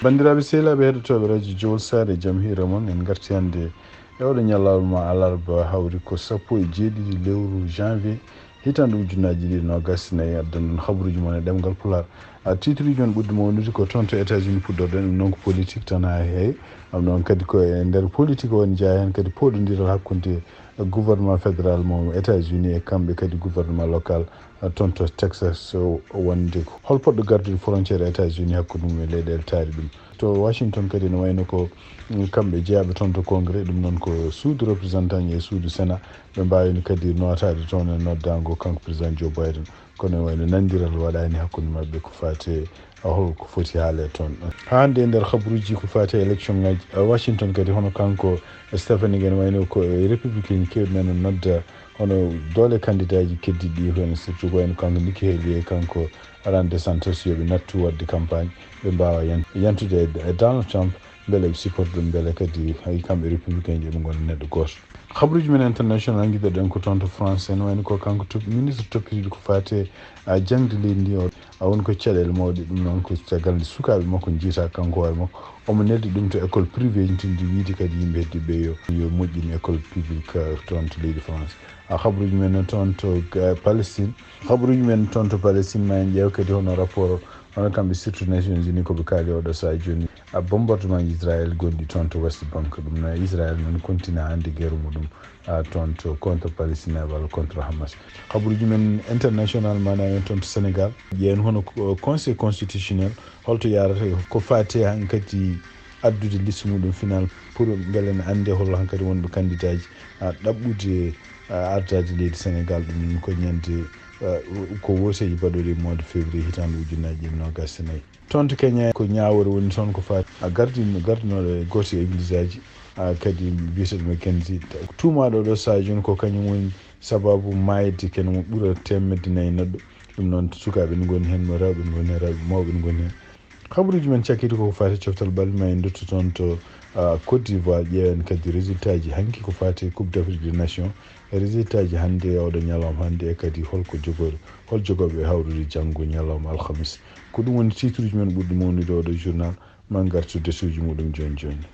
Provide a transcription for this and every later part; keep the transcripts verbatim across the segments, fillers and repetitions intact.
Banndiraaɓe sehilaaɓe heɗotooɓe radio Jowol Saare, jam hiira mon. En ngarti hannde e oɗo ñalawma alarba, hawri ko sappo e jeeɗiɗi lewru janvier, hitaande ujunnaji ɗiɗi nogas nayi. Addan ɗon habaruuji mon e ɗemngal Pulaar. A, titre uji mon ɓurɗi mawnude ko toon to États-Unis puɗɗorɗen, ɗum noon ko politique tan haa heewi. Ɗum noon kadi ko e nder politique o en njeyaa heen kadi pooɗondiral hakkunde gouvernement fédéral mo États-Unis e kamɓe kadi gouvernement local, a, toon to Texas, o, o wonde ko hol poɗɗo gardude frontière États-Unis hakkunde mum e leyɗeele taari ɗum. To Washington kadi ene wayno ko, mm, kamɓe jeyaaɓe toon to Congrès, ɗum noon ko suudu représentant e suudu Sénat, ɓe mbaawino kadi nootaade toon e noddaango kanko président Joe Biden. Kono ene wayno nanndiral waɗaani hakkunde maɓɓe ko faati e hol ko foti haale toon. Haa hannde e nder habaruuji ko faati e élection ngaji, a, Washington kadi hono kanko Stephanie Gene wayno ko e républicain keewɗi nana nodda hono doole candidat ji keddiɗi ɗi, hono surtout ko wayno kanko Nikki Haley e kanko Ron DeSantis yo ɓe nattu waɗde campagne, ɓe mbaawa yan-, yantude e, e Donald Trump, mbele ɓe supporte ɗum, mbele kadi hay kamɓe républicain ji ɓe ngona neɗɗo gooto. Habaruuji men international ngiɗɗoɗen ko toon to France, ene wayno ko kanko top-, ministre toppitiiɗo ko faati e, a, jaŋde leydi ndi o, a, woni ko caɗeele mawɗe, ɗum noon ko caggal nde sukaaɓe makko njiita kanko hoore makko, omo neldi ɗum to école privé, tindi wiide kadi yimɓe heddiɓe yo, yo moƴƴin école publique, a, toon to leydi France. A, habaruuji men noon toon to, a, Palestine. Habaruuji men toon to Palestine, ma en ƴeew kadi hono rapport o, hono kamɓe surtout Nations Unies ko ɓe kaali oɗo sahaa jooni. A, bombardement Israël gonɗi toon to West Bank, ɗum no Israël noon kontina hannde guerre muɗum, a, toon to contre Palestine walla contre Hamas. Habaruuji men international, maanaam en toon to Sénégal, ƴeewen hono ko, Conseil constitutionnel holto yaarata ko faati hankadi addude liste muɗum final pour mbele ne annde hol hankadi wonɓe candidat ji, a, ɗaɓɓude, a, ardaade leydi Sénégal, ɗum ko ñande, a, ko wooteeji baɗooɗi e mois de février hitaande ujunnaji ɗiɗi nogas e nayi. Toon to Kenya ko ñaawoore woni toon ko faati a gardin-, gardinooɗo e gooto e église aji, a, kadi mbiyetee ɗum e Kenzi. Tuumaaɗo ɗo sahaa jooni ko kañum woni sababu maayde kene mo ɓura teemedde nayi neɗɗo. Ɗum noon sukaaɓe ne ngoni heen, mo rewɓe ne ngoni heen, rewɓe mawɓe ne ngoni heen. Habaruuji men cakkiiti ko ko faati coftal ɓalli, ma en ndutto toon to, a, Côte d'Ivoire, ƴeewen kadi résultat ji hanki ko faati Coupe d'Afrique des Nations. E résultat ji hannde e oɗo ñalawma hannde e kadi holko jogori, hol jogooɓe e hawrude janngo ñalawma alhamis. Ko ɗum woni titre uji men ɓurɗi mawnude oɗo journal. Ma ngartu desuuji muɗum jooni jooni.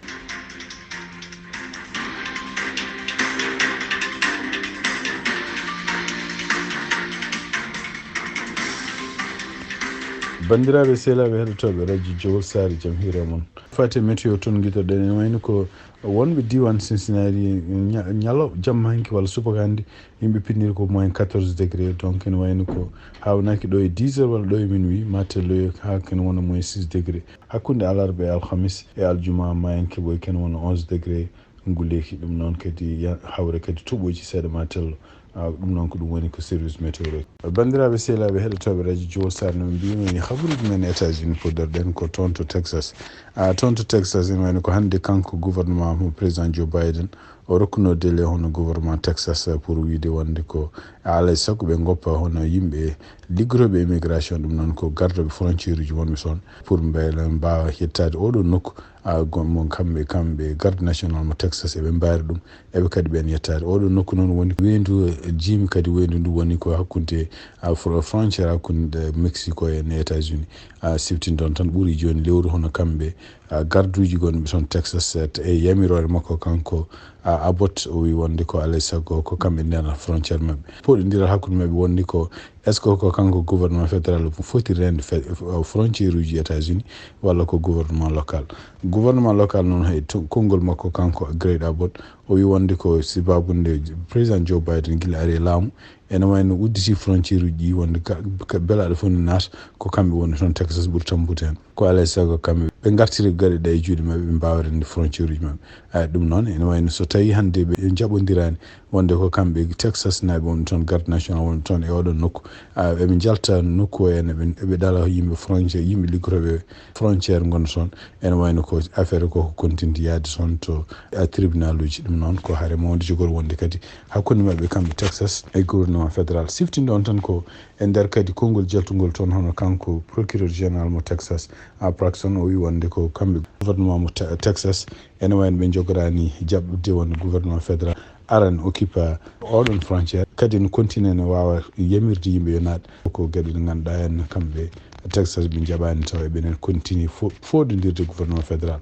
Banndiraaɓe sehilaaɓe heɗotooɓe radio Jowol Saare, jam hiira mon. Faati e météo toon ngiɗoɗen, ene wayno ko wonɓe diiwaan Cincinnati, ña-, ñalo jamma hanki walla subaka hannde, yimɓe pinniri ko moins quatorze degré. Donc ene wayno ko hawnaaki ɗo e dix heures walla ɗo e minuit, Martello haa kene wona moins six degré. Hakkunde alarba e alhamis e aljuma, ma en keɓoy kene wona onze degré, nguleeki. Ɗum noon kadi ya-, hawre kadi toɓooji seeɗa Martello. A, ɗum noon ko ɗum woni ko service météorologie. Banndiraaɓe sehilaaɓe heɗotooɓe radio Jowol Saare, no mbiymi ni, habaruuji men États-Unis puɗɗorɗen ko toon to Texas. A, toon to Texas ene wayno ko hannde kanko gouvernement mo président Joe Biden o rokkuno délai hono gouvernement Texas pour wiide wonde ko alaa e sago ɓe ngoppa hono yimɓe liggotooɓe immigration, ɗum noon ko gardooɓe frontière uji wonɓe toon, pour mbele mbaawa yettaade oɗo nokku. A, gon-, mo kamɓe, kamɓe garde national mo Texas eɓe mbaari ɗum, eɓe kadi ɓeen yettaade. Oɗo nokku noon woni weendu, eh, jiimi kadi weendu ndu woni ko hakkunde, a, fro-, frontière hakkunde Mexico e États-Unis. A, siftinɗon tan ɓuri jooni lewru hono kamɓe, a, garduuji gonɓe toon Texas, eh, e yamiroore makko kanko, a, Abbott, o wi wonde ko alaa e sago ko kamɓe ndena frontière maɓɓe. Pooɗondiral hakkunde maɓɓe wonde ko est-ce que ko kanko gouvernement fédéral foti rende fe-, frontière uji États-Unis walla ko gouvernement local? Gouvernement local noon hay to-, konngol makko kanko Greg Abbott, o wi wonde ko sibabu nde président Joe Biden gila ari e laamu, ene wayno udditi frontière uji ɗi wonde ka, ka belaaɗo fof ne naata, ko kamɓe woni toon Texas ɓuri tampude heen. Ko alaa e sago kamɓe ɓe ngartiri gaɗe ɗe e juuɗe maɓɓe, ɓe mbaawa rende frontière uji maɓɓe. Ay, ɗum noon ene wayno so tawi hannde ɓe njaɓondiraani wonde ko kamɓe Texas naaɓe wonɓe toon, garde national wonɓe toon e oɗon nokku, a, eɓe njalta nokku o en, eɓe, eɓe ɗala yimɓe frontière, yimɓe liggotooɓe frontière ngona toon. Ene wayno ko affaire ko, ko continue yaade toon to, a, tribunal uji. Ɗum noon ko hare mawnde jogori wonde kadi hakkunde maɓɓe kamɓe Texas e gouvernement fédéral. Siftinɗon tan ko e nder kadi konngol jaltungol toon, hono kanko procureur général mo Texas, a, Paxton, o wi wonde ko kamɓe gouvernement mo Te-, Texas, ene wayno ɓe njogoraani jaɓɓude wonde gouvernement fédéral aran occupa oɗon frontière, kadi no continue ne waawa yamirde yimɓe yo naat. Ko geɗe ɗe ngannduɗaa en kamɓe Texas ɓe njaɓaani taw eɓenen continue fo- foɗondirde gouvernement fédéral.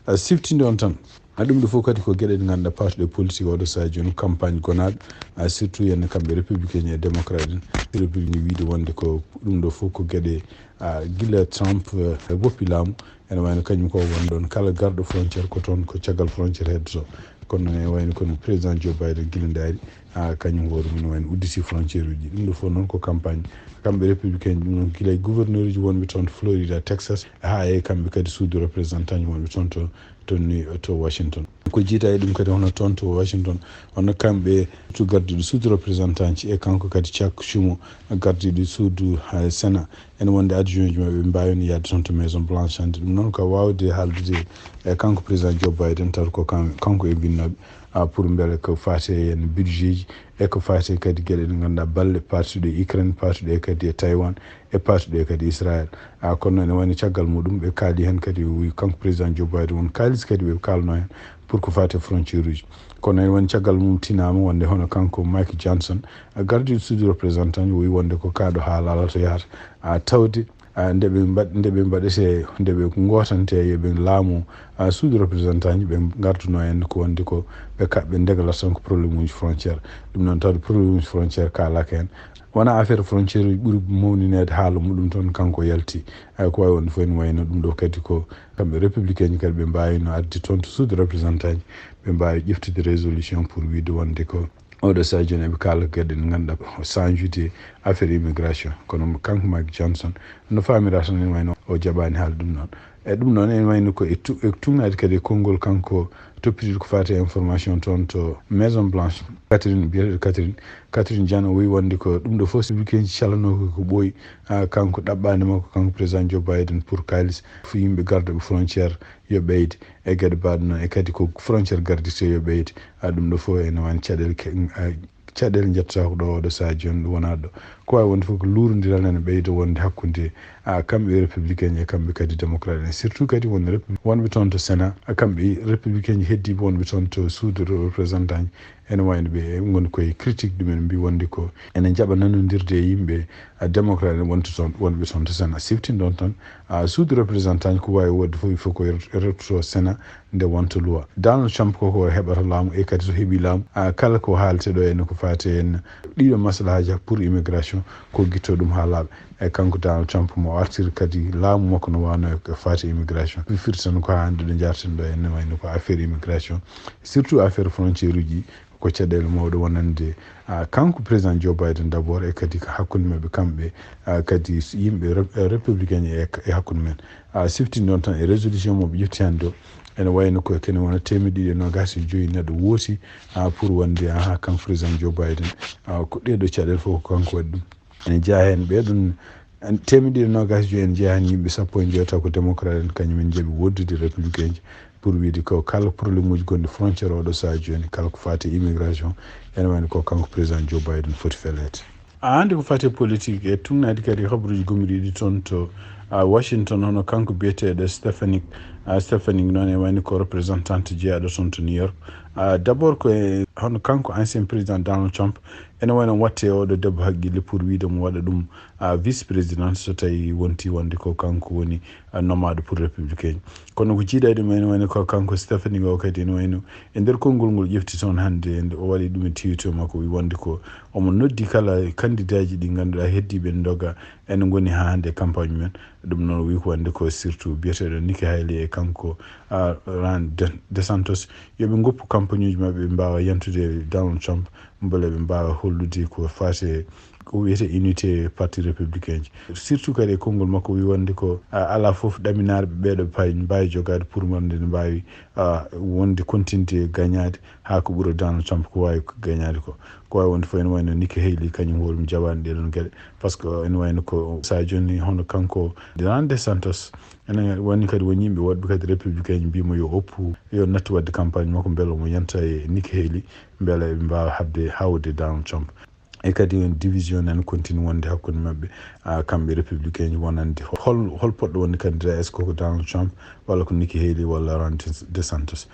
A siftinde on tan, a ɗum ɗo fof kadi ko geɗe ɗe ngannduɗaa parti ɗe politique oɗo saha jooni campagne gonaaɗo, a surtout yenne kamɓe républicain e démocrate en, république ni wiide wonde ko ɗum ɗo fof ko geɗe a gila Trump eh, woppi laamu. Ene wayno kañum ko won ɗon kala garɗo frontière ko toon ko caggal frontière heddoto. Kono noon ene wayno kono président Joe Biden gila ndaari a kañum hoore mum wayno udditi frontière uji ɗum ɗo fof noon ko campagne. Kamɓe républicain ɗum noon gila e gouverneur uji wonɓe toon to Florida, Texas, haa e kamɓe kadi suudu représentant ji wonɓe toon to to New- to Washington. Ko jiita e ɗum kadi hono toon to Washington, hono kamɓe to gardiiɗo suudu représentant ji e kanko kadi Chuck Schumer, gardiiɗo suudu ha Sénat, ene wonde adjoint ji maɓɓe ɓe mbaawino yahde toon to Maison Blanche hannde. Ɗum noon ko waawde haaldude e kanko président Joe Biden, taw ko kan- kanko e binnooɓe a pour mbele ko faati e budget ji e ko faati kadi geɗe ɗe ngannduɗaa balle partuɗe e Ukraine, partuɗe kadi e Taiwan e partuɗe kadi Israël. A kono ene wayno caggal muɗum ɓe kaali heen kadi o wi kanko président Joe Biden won kaalis kadi ɓe kaalno heen pour ko faati e frontière uji. Kono ene wayno caggal mum tinaama wonde hono kanko Mike Johnson, a gardiiɗo suudu représentant o wi wonde ko kaaɗo haala alaa to yahata a tawde a nde ɓe mbaɗ- nde ɓe mbaɗete nde ɓe gootante yo ɓe laamu a suudu représentant ji ɓe ngarduno en ko wonde ko ɓe kaɓɓe ndegla tan ko problème uji frontière. Ɗum noon tawde problème uji frontière kaalaka heen wona affaire frontière uji ɓuri mawnineede haala muɗum toon kanko yalti. Ay ko wawi wonde fof ene wayno ɗum ɗo kadi ko kamɓe républicain ji kadi ɓe mbawino adde toon to suudu représentant ji ɓe mbawi ƴeftude résolution pour wiide wonde ko oɗo sadio ne ɓe kaala geɗe ɗe ganduɗa ko sanjude affaire immigration. Kono kanko Mike Johnson no famira tan ene wayno o jaɓani haala ɗum noon. E ɗum noon ene wayno ko e tu- e tugnaade kadi e konngol kanko toppitiiɗo ko faati e information toon to Maison Blanche, Catherine, biyeteeɗo Catherine, Catherine Jan, o wi wonde ko ɗum ɗo fof so weekend calano ko ko ɓooyi. Ah, kanko ɗaɓɓaande makko kanko président Joe Biden pour kaalis fof yimɓe garduɓe frontière yo ɓeyde e geɗe mbaɗe noon e kadi ko frontière gardite yo ɓeyde. Ah, ɗum ɗo fof ene wani caɗeele ke- ah, caɗeele njettotaako ɗo oɗo saha jooni ɗum wonaa ɗo. Ko wawi wonde fof ko luurondiral ene ɓeydo wonde hakkunde a kamɓe républicain e kamɓe kadi démocrate en surtout kadi won répu- wonɓe toon to Sénat a kamɓe républicain heddiɓe wonɓe toon to suudu représentant ene wayno ɓe ngoni koye critique ɗumen mbi wonde ko ene jaɓa nanodirde e yimɓe a démocrate en wonto toon wonɓe toon to Sénat siftin ɗon tan a suudu représentant ko wawi wodde fof il faut ko retoto Sénat nde wonta loi. Donald Trump koko heɓata laamu e kadi so heɓi laamu a kala ko haalte ɗo ene ko fati en ɗiɗo maslahaji pour immigration ko guitto ɗum ha laaɓa. E kanko Donald Trump mo artiri kadi laamu makko no wano e ko fati immigration firti tan ko hande ɗo jarten ɗo ene wayno ko affaire immigration surtout affaire frontière uji ko caɗele mawɗe wonande a kanko président Joe Biden d'abord e kadi ko hakkunde maɓɓe kamɓe a kadi yimɓe rep- républicain e e hakkunde men a siftini ɗon tan e résolution mo ɓe ƴetti hande o ene wayno ko kene wona temeɗe ɗiɗi e nogas e joyi neɗɗo wooti a pour wonde aha kanko président Joe Biden a ko ɗeɗo caɗele fof ko kanko waɗi ɗum ene jeeya hen ɓe ɗum temeɗe ɗiɗi e nogas e joyi ene jeeya hen yimɓe sappo e joyi taw ko démocrate en kañum en jaɓi woddude républicain ji pour wiide ko kala problème uji gonɗi frontière oɗo saha joni kala ko fati immigration ene wayno ko kanko président Joe Biden foti feleede. A hannde ko fati politique e tugnaade kadi habaruuji gomɗiiɗi toon to a Washington hono kanko biyeteeɗo Stefanik a Stefanik noon e wayno ko représentante jeyaaɗo toon to New York a d'abord ko e hono kanko ancien président Donald Trump ene wayno watte oɗo debbo haqqille pour wiide mo waɗa ɗum a vice président so tawi wonti wonde ko kanko woni a nomaaɗo pour républicain kono ko jiiɗa e ɗum ene wayno ko kanko Stefanik o kadi ene wayno e nder konngol ngol ƴefti toon hannde o waɗi ɗum e tiwito makko wi wonde ko omo noddi kala candidat ji ɗi ngannduɗaa heddiiɓe ne ndoga ene ngoni haa hannde e campagne men. Ɗum noon wi ko wonde ko surtout biyeteeɗo Nikki Haley e kanko a Ron De- DeSantis yoɓe ngoppu campagne uji maɓɓe ɓe mbaawa yantude e Donald Trump mbele ɓe mbaawa hollude ko faati e ko wiyete unité parti républicain ji surtout kadi e konngol makko wi wonde ko a ala fof ɗaminaare ɓe ɓeeɗo pay mbaawi jogaade pour wonde ne mbaawi a wonde continude gagnaade haa ko ɓura Donald Trump ko waawi gagnaade ko ko waawi wonde fof ene wayno Nikki Haley kañum hoore mum jaɓaani ɗee ɗoon geɗe par ce que ene wayno ko so a jonni hono kanko Ron DeSantis ene woni kadi won yimɓe woɗɓe kadi républicain ji mbimo yo oppu yo nattu waɗde campagne makko mbele omo yanta e Nikki Haley mbele ɓe mbaawa haɓde hawde Donald Trump e kadi on division nana continue wonde hakkunde maɓɓe a kamɓe républicain ji wonande hol hol poɗɗo wonde candidat est ce que ko Donald Trump walla ko Nikki Haley walla Ron DeSantis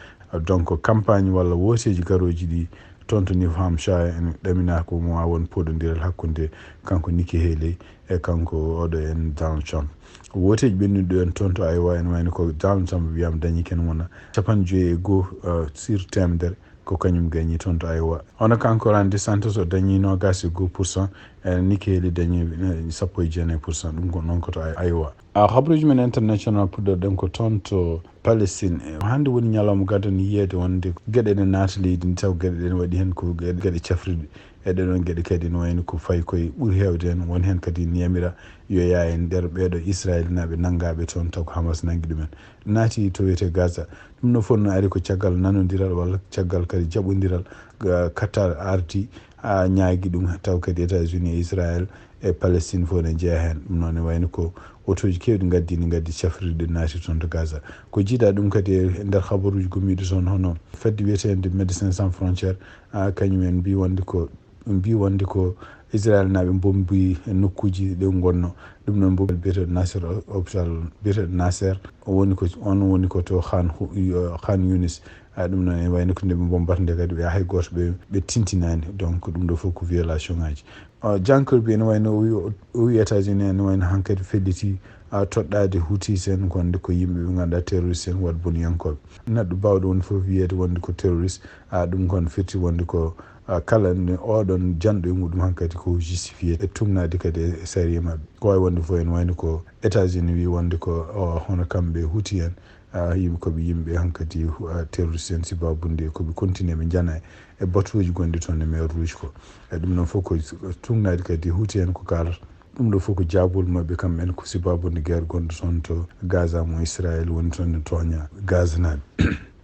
donc campagne walla wooteji garoji ɗi Toon to New Hampshire, en ɗaminaa ko mo won poɗondiral hakkunde kanko Nikki Haley e kanko oɗo en Donald Trump. Wooteeji ɓennuɗi ɗo en toon to Iowa, en wayno ko Donald Trump wiyama dañi ken wona capanɗe joyi e goo, eh, sur teemedere, ko kañum gañi toon to Iowa. Hono kanko Ron DeSantis o dañi noogas e goo pour cent, eh, Nikki Haley dañi, eh, sappo e jeenayi pour cent. Ɗum ko noon ko to Iowa. A, habaruuji men international puɗɗorɗen ko toon to Palestine. E, hannde woni ñalawma gadano yiyeede wonde geɗe ɗe naati leydi ndi, taw geɗe ɗen waɗi heen ko geɗe, geɗe cafrirɗe. E ɗee ɗoon geɗe kadi no wayno ko fayi koye ɓuri heewde heen, won heen kadi ne yamira yo yaa e nder ɓeeɗo Israel naaɓe nanngaaɓe toon, taw ko Hamas nanngi ɗumen. Naati to wiyetee Gaza. Ɗum ɗo fof no ari ko caggal nanondiral walla caggal kadi jaɓondiral, ga, Qatar ardi, a, ñaagi ɗum, taw kadi États-Unis e Israel e Palestine fof ne jeyaa heen. Ɗum noon ne wayno ko otooji keewɗi ngaddiino, ngaddi cafrirɗe naati toon to Gaza. Ko jiidaa ɗum kadi e nder habaruuji gummiiɗi toon, hono fedde wiyeteende Médecins Sans Frontières, a, kañum en mbii wonde ko, mbii wonde ko Israel naaɓe mbombi nokkuuji ɗe ngonno. Ɗum noon mbo biyeteeɗo Nasser, hôpital biyeteeɗo Nasser, o woni ko, on woni ko to Khan Hu-, Khan Younis. A, ɗum noon e wayno ko nde ɓe mbombata nde kadi ɓe hay gooto ɓe, ɓe tintinaani. Donc ɗum ɗo fof ko violation ngaji. O, John Kirby ene wayno o wi-, o wi États-Unis ene wayno hankadi felliti, a, toɗɗaade Houthis en, ko wonde ko yimɓe ɓe ngannduɗaa terroriste en, waɗ boniyankooɓe. Neɗɗo baawɗo wonde fof wiyeede wonde ko terroriste, a, ɗum kon firti wonde ko, a, kala ne oɗon janɗo e muɗum hankadi ko justifié e tugnaade kadi e sariya maɓɓe. Ko wawi wonde fof ene wayno ko États-Unis wi wonde ko, o, hono kamɓe Houthi en, a, yimɓe, koɓe yimɓe hankadi, a, terroriste en, sibabude koɓe continue ɓe njana e batuuji gonɗi toon e mer Rouge ko. E ɗum noon fof ko tugnaade kadi Houthi en ko kaalata. Ɗum ɗo fof ko jaabol maɓɓe kamɓe en, ko sibabude guerre gonɗo toon to Gaza mo Israel woni toon ne tooña Gaza naaɓe.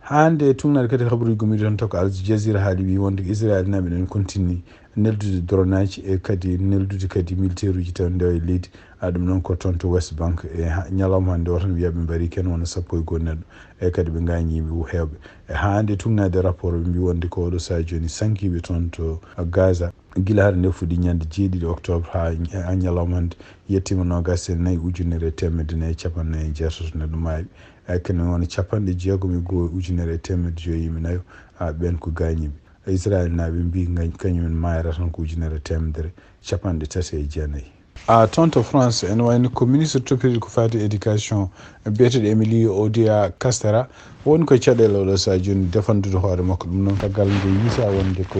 Hannde e tugnaade kadi habaruuji gommiiɗi toon to ko Al Jazeera haali wi wonde ko Israel naaɓe ene continue neldude dronage e kadi neldude kadi militaire uji taw ndewa e leydi. A, ɗum noon ko toon to West Bank. E ha-, ñalawma hannde o tan wiya ɓe mbari ken wona sappo e goo neɗɗo. E kadi ɓe ngaañi yimɓe heewɓe. E haa hannde tugnaade rapport ɓe mbi wonde ko oɗo sahaa jooni sankiiɓe toon to Gaza. Gila hade nde fuɗɗi ñande jeeɗiɗi octobre haa, haa ñalawma hannde yettiima noogaas e nayi ujunere e teemedde nayi e capanɗe nayi e jeetati neɗɗo maayi. E kene wona capanɗe jeegom e goo ujunere e teemedde joyi yimɓe nayo, a, ɓeen ko gaañiiɓe. Israel naaɓe mbi kañum en maayata tan ko ujunere e teemedere capanɗe tati e jeenayi. A, toon to France, ene wayno ko ministre toppirɗe ko faati éducation, biyeteeɗo Émilie Odia Castera, woni ko caɗeele oɗo sahaa jooni defandude hoore makko. Ɗum noon, caggal nde yiita wonde ko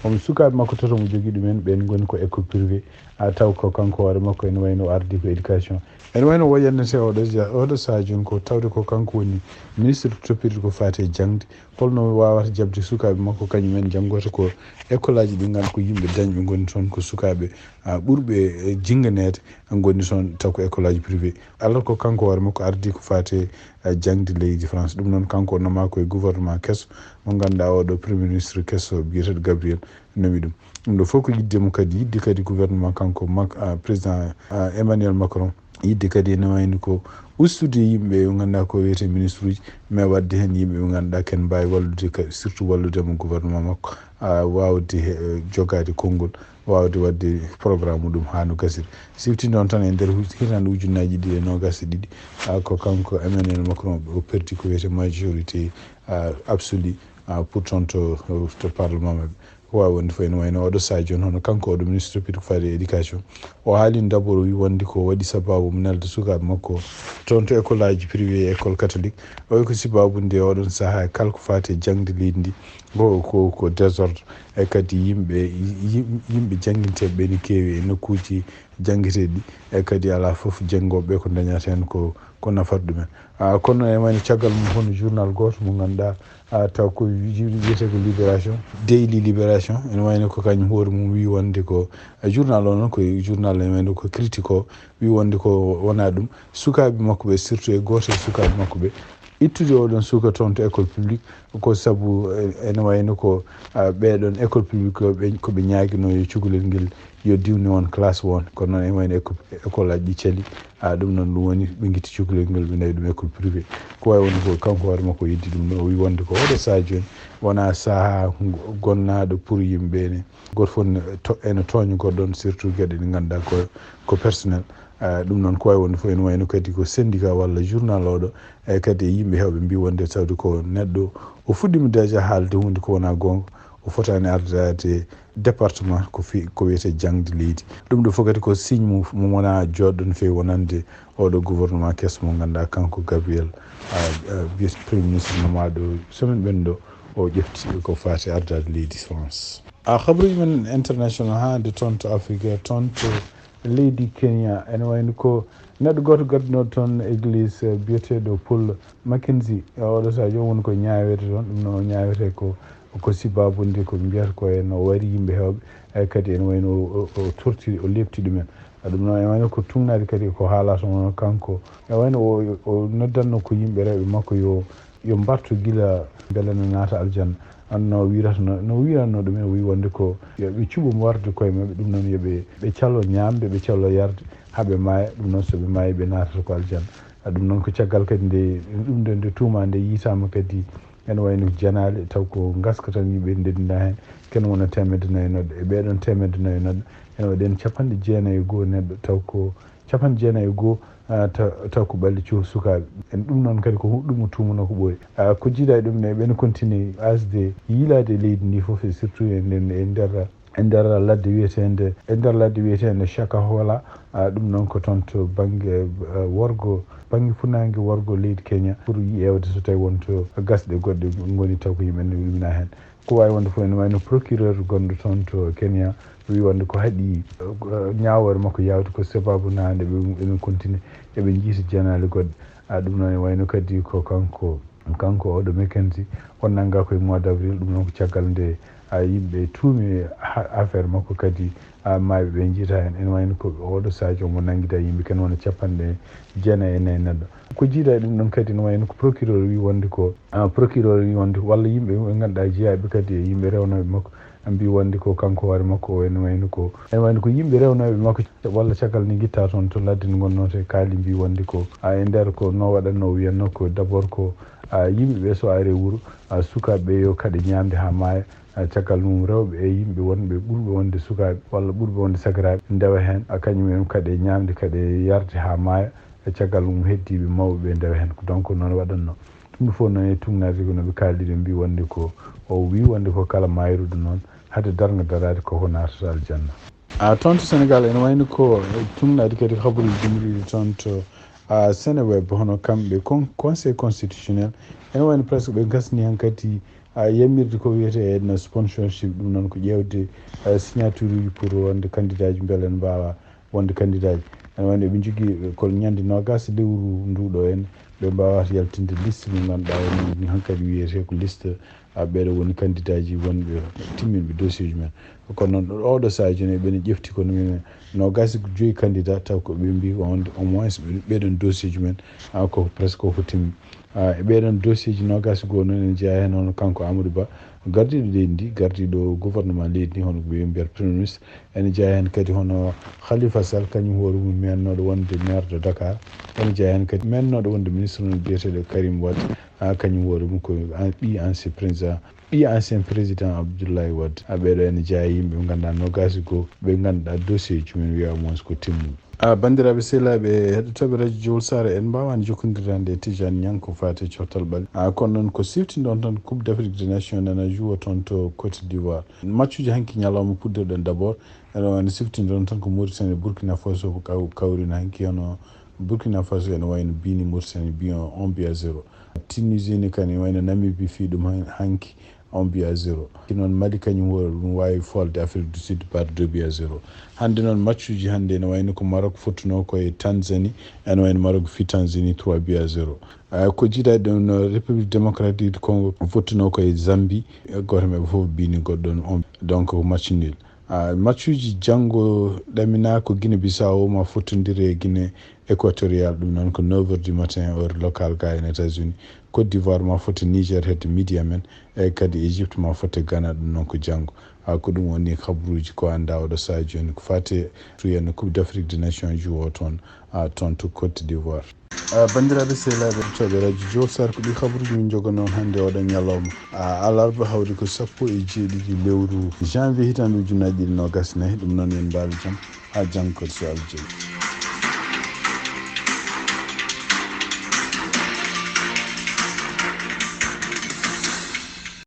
omo sukaaɓe makko tato mo jogii ɗumen, ɓeen ngoni ko école privé, a, taw ko kanko hoore makko ene wayno o ardii ko éducation. Ene wayno woyannete oɗo ja-, oɗo sahaa jooni ko tawde ko kanko woni ministre toppirɗe ko faati e jaŋde. Holno waawata jaɓde sukaaɓe makko, kañum en janngota ko école aji ɗi nganndu ko yimɓe dañɓe ngoni toon, ko sukaaɓe, a, ɓurɓe, e, jinnganeede ngoni toon, taw ko école aji privé. Alors ko kanko hoore makko ardii ko faati e, e, jaŋde leydi France. Ɗum noon kanko o nomaa ko e gouvernement keso mo ngannduɗaa oɗo premier ministre keso biyeteeɗo Gabriel nomi ɗum. Ɗum ɗo fof ko yiɗde mo kadi, yiɗde kadi gouvernement kanko Mac-, a, président, a, Emmanuel Macron. Yiɗde kadi ene wayno ko ustude yimɓe ɓe ngannduɗaa ko wiyetee ministre uji, mais waɗde heen yimɓe ɓe ngannduɗaa ken mbaawi wallude ka-, surtout wallude mo gouvernement makko, a, waawde he-, jogaade konngol, waawde waɗde programme muɗum haa no gasiri. Sifti noon tan e nder hu-, hitaande ujunnaaji ɗiɗi e noogaas e ɗiɗi, a, ko kanko Emmanuel Macron o perdi ko wiyetee majorité, a, absolue, a, pour toon to, to parlement maɓɓe. Ko waawi wonde fof ene wayno oɗo sahaa jooni, hono kanko oɗo ministre toppitoo ko faati e éducation. O haalino d'abord, o wi wonde ko waɗi sababu mo nelda sukaaɓe makko toon to école aji privé e école catholique. O wi ko sababu nde oɗon sahaa kala ko faati e jaŋde leydi ndi, ko, ko, ko désordre. E kadi yimɓe, yim-, yimɓe jannginteeɓe ɓe ne keewi e nokkuuji janngeteeɗi. E kadi alaa fof janngooɓe ɓe ko dañata heen ko, ko nafata ɗumen. A, kono e wayno caggal mum hono journal gooto mo ngannduɗaa, a, taw ko wi-, wiyetee ko Libération, Daily Libération, ene wayno ko kañum hoore mum wi wonde ko, a, journal o noon ko journal ene wayno ko critique o, wi wonde ko wonaa ɗum. Sukaaɓe makko ɓe, surtout e gooto e sukaaɓe makko ɓe, ittude oɗon suka toon to école publique, ko sabu, e, ene wayno ko, a, ɓeɗon école publique o, ɓe, ko ɓe ñaaginoo yo cukalel ngel yo diwne on classe won. Kono noon ene wayno éco-, école aji ɗi cali, a, ɗum noon ɗum woni ɓe ngitti cukalel ngel, ɓe nawi ɗum école privé. Ko wawi wonde ko kanko hoore makko yeddi ɗum ɗo, o wi wonde ko oɗo sahaa jooni wona sahaa ngo-, gonnaaɗo pour yimɓe ne. Gooto fof ne to-, ene tooña goɗɗo on, surtout geɗe ɗe ngannduɗaa ko, ko personnel. A, ɗum noon ko wawi wonde fof ene wayno kadi ko syndicat walla journal oɗo, e kadi e yimɓe heewɓe mbi wonde tawde ko neɗɗo o fuɗɗiima déjà haalde huunde ko wona goonga, Ko fotaani ardaade département ko fi ko wiyetee jaŋde leydi. Ɗum ɗo fof kadi ko signe mo mo wonaa jooɗɗo no feewi wonande oɗo gouvernement keso mo ngannduɗaa kanko Gabriel, a, a, wiyetee premier ministre nomaaɗo semaine ɓenndo o ƴefti ko faati ardaade leydi France. A, habaruuji men international haa hannde toon to Afrique, toon to leydi Kenya, ene wayno ko neɗɗo gooto gadduno toon église, eh, biyeteeɗo Paul Mackenzie. Eh, oɗo sahaa joom woni ko ñaaweede toon, ɗum no ñaawetee ko, ko sibaabu nde ko mbiyata ko en o wari yimɓe heewɓe, eh, kadi ene wayno o, o, o tortiri, o leepti ɗumen. Ah, ɗum noon ene wayno ko tugnaade kadi ko haalata mo kanko. Ene wayno o, o noddanno ko yimɓe rewɓe makko yo, yo mbartu gila mbele no naata aljanna. An no wiratno, no wiratno ɗum en, o wi wonde ko yo ɓe cuɓu warde koye maɓɓe, ɗum noon yo ɓe, ɓe calo ñaamde, ɓe calo yarde haa ɓe maaya, ɗum noon so ɓe maayi ɓe naatata ko aljanna. Ah, ɗum noon ko caggal kadi nde, ɗum nde, nde tuuma nde yiitaama kadi ene wayno janaale, taw ko ngaska tan yimɓe ndendina heen, ken wona teemedde nayi neɗɗo. E ɓeeɗoon teemedde nayi neɗɗo, ene waɗi en capanɗe jeenayi e goo neɗɗo, taw ko capanɗe jeenayi e goo, ah, ta-, taw ko ɓalli cu-, sukaaɓe. En ɗum noon kadi ko hu-, ɗum o tuumanoo ko ɓooyi. Ah, ko jiidaa e ɗum ne, ɓen continue asde yiilaade e leydi ndi fof, e surtout e nder, e nder, e nder ladde wiyeteende, e nder ladde wiyeteende Shakahola. Ah, ɗum noon ko toon to bannge, ah, worgo, bannge fuɗnaange worgo leydi Kenya, pour ƴeewde so tawi won to gasɗe goɗɗe ngoni taw ko yimɓe ne ɗumina heen. Ko waawi wonde fof ene wayno procureur gonɗo toon to Kenya wi wonde ko haɗi, eh, ñaawoore makko yaawde ko sababu naande ɓe, eɓe continue eɓe njiita janaale goɗɗe. Ah, ɗum noon e wayno kadi ko kanko, kanko oɗo Mackenzie, o nanngaa ko e mois d' avril, ɗum noon ko caggal nde, ah, yimɓe tuumi ha-, affaire makko kadi, ah, maayɓe ɓe njiita heen. Ene wayno ko oɗo sahaa joom o nanngida yimɓe ken wona capanɗe jeenayi e nayi neɗɗo. Ko jiidaa e ɗum ɗon kadi ene wayno ko procureur wi wonde ko, ah, procureur wi wonde walla yimɓe ɓe ngannduɗaa jeyaaɓe kadi e yimɓe rewnooɓe makko, mbi wonde ko kanko hoore makko o ene wayno ko, ene wayno ko yimɓe rewnooɓe makko walla caggal nde ngitta toon to ladde nde ngonnoo to e kaali mbi wonde ko, ah, e nder ko no waɗatno o wiyatno ko d'abord ko, ah, yimɓe ɓe so ari e wuro, ah, sukaaɓe ɓe yo kaɗe ñaamde haa maaya, ah, caggal mum rewɓe e yimɓe wonɓe ɓurɓe wonde sukaaɓe walla ɓurɓe wonde sakiraaɓe ndewa heen, ah, kañum en kaɗe ñaamde kaɗe yarde haa maaya, e caggal mum heddiiɓe mawɓe ɓe ndewa heen. Ko donc noon waɗatno. Ɗum ɗo fof noon e tugnaade ko no ɓe kaaldi ɓe mbi wonde ko, o wi wonde ko kala mayruɗo noon hade darnga daraade koko naatata aljanna. Ah, toon to Sénégal ene wayno ko tugnaade kadi habaruuji jumriiɗi toon to, ah, Seneweb, hono kamɓe con-, Conseil constitutionnel ene wayno presque ɓe ngasni heen kadi, ah, yamirde ko wiyetee no sponsorship, ɗum noon ko ƴeewde, ah, signature uji pour wonde candidat ji mbele ne mbaawa wonde candidat ji. Ene wayno eɓe njogii ko ñande noogas lewru ndu ɗo en, ɓe mbaawata yaltinde liste mo ngannduɗaa woni hankadi wiyetee ko liste, ah, ɓeeɗo woni candidat ji wonɓe timminɓe dossier ji men. Kono noon oɗo sahaa jooni eɓe ene ƴefti kono min noogas e joyi candidat taw ko ɓe mbi wonde au moins ɓe-, ɓeeɗon dossier ji men, ah, ko presque ko timmi. Ah, e ɓeeɗon dossier ji noogas e goo noon ene jeyaa heen hono kanko Amadou Ba, gardiiɗo leydi ndi, gardiiɗo gouvernement leydi ndi, hono ko ɓe mbiyata premier ministre. Ene jeyaa heen kadi hono Khalifa Sall, kañum hoore mum meennooɗo wonde maire de Dakar. Ene jeyaa heen kadi meennooɗo wonde ministre no biyeteeɗo Karim Wade, ah, kañum hoore mum ko an-, ɓii ancien président, ɓii ancien président Abdoulaye Wade. Ah, ɓeeɗo ene jeyaa e yimɓe ɓe ngannduɗaa noogas e goo, ɓe ngannduɗaa dossier ji mum wiyaa au moins ko timmuɗo. Ah, banndiraaɓe sehilaaɓe heɗotooɓe radio Jowol Saare, en mbaawaani jokkondirde hannde e Tijani Ñaŋ ko faati e coftal ɓalli. Ah, kono noon ko siftinɗon tan Coupe d'Afrique des Nations nana juwo toon to Côte d'Ivoire. Matchuuji hanki ñalawma puɗɗirɗen d'abord, eɗen wayno siftinɗon tan ko Mauritanie, Burkina Faso ko kaw-, kawrino hanki, hono Burkina Faso ene wayno biini Mauritanie bi on, un but à zéro. Tunisie ni kan ene wayno Namibie fii ɗum han-, hanki un but à zéro. Noon Mali kañum hoore ɗum waawi folde Afrique du Sud par deux buts à zéro. Hannde noon matchuuji hannde ene wayno ko Maroc fottunoo ko e Tanzanie, ene wayno Maroc fii Tanzanie trois buts à zéro. Ah, ko jiidaa ɗum no République Démocratique du Congo fottunoo ko e Zambie, gooto maɓɓe fof biini goɗɗo on. Donc ko match nul. Ah, matchuuji janngo ɗaminaa ko Guinée Bissau ma fottondire e Guinée Équatoriale, ɗum noon ko neuf heures du matin, heure locale ga en États-Unis. Côte d'Ivoire ma fotte Niger hedde midi amen, e kadi Égypte ma fotte Ghana, ɗum noon ko janngo. Ah, ko ɗum woni habaruuji ko anndaa oɗo sahaa jooni ko faati e tuyenne Coupe d'Afrique des Nations juwo toon, ah, toon to Côte d'Ivoire. Ah, banndiraaɓe sehilaaɓe heɗotooɓe radio Jowol Saare, ko ɗi habaruuji min njoganoo on hannde oɗo ñalawma. Ah, alarba hawri ko sappo e jeeɗiɗi lewru janvier hitaande ujunnaji ɗiɗi noogas e nayi. Ɗum noon yo en mbaalu jam haa janngo kadi so Allah jaɓi.